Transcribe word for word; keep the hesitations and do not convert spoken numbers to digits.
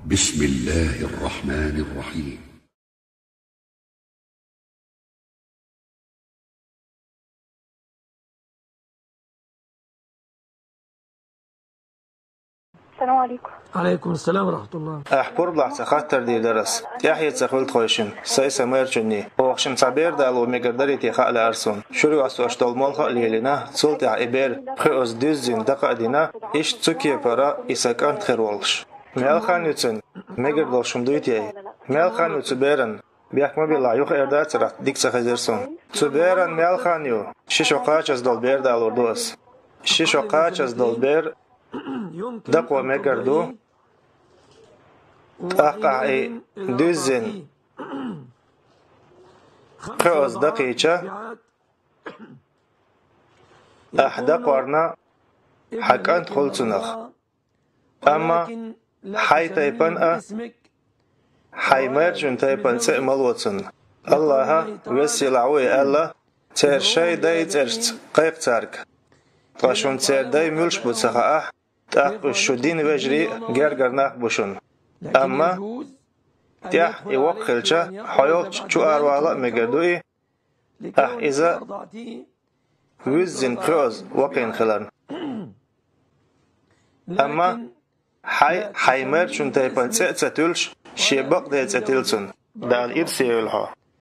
بسم الله الرحمن الرحيم. السلام عليكم. عليكم السلام ورحمة الله. Ахь пурбалахь ца хаттар дийр дарас. ТӀаьхье ца хуьлу тхойшина, сай сан майрачунний. Оха шимма цхьа бер дало мегар дарий те хаа лаьара суна. Шура йоцуш долу молха а лелийна, цул тӀаьхьа и бер пхоьазза дуьззина дакъа а дина, иштта цу кепара и сан кӀант хир волуш. Мел хан ю цуьнан, мегар долуш хӀума дуй те? Мел хан ю цу беран? Бехк ма билла, юха эр дацара, дика ца хезира суна. Цу беран мел хан ю? Ши шо кхачаза долу бер далур ду ас. Ши шо кхачаза долу бер дакъо мегар ду, тӀаккха ахь и дуьззина пхоьазза дакхийча, ахь дакхорна хьан кӀант хуьлу цунах. Амма хьайн тайпана а, хьайн майрачун тайпана цӀе а ма ло цунна. Аллаха, веза-сийлахь ву и, аьлла: «Церан шайн дайн цӀерашца кхайкха цаьрга, ткъа шуна церан дай муьлш бу ца хаахь, тӀаккха уьш шу дина вежарий а, гергара нах а бу шуна». Амма тӀаьхьа и воккха хилча, хьо йолччу чу аравала а мегар ду и, ахь иза вуьззина пхоьазза вакхийна хиларна. Амма хьайн, хьайн майрачун тайпана цӀе а ца туьллуш, шен бакъден цӀе тилла цунна. Дала ирсе йойла хьо.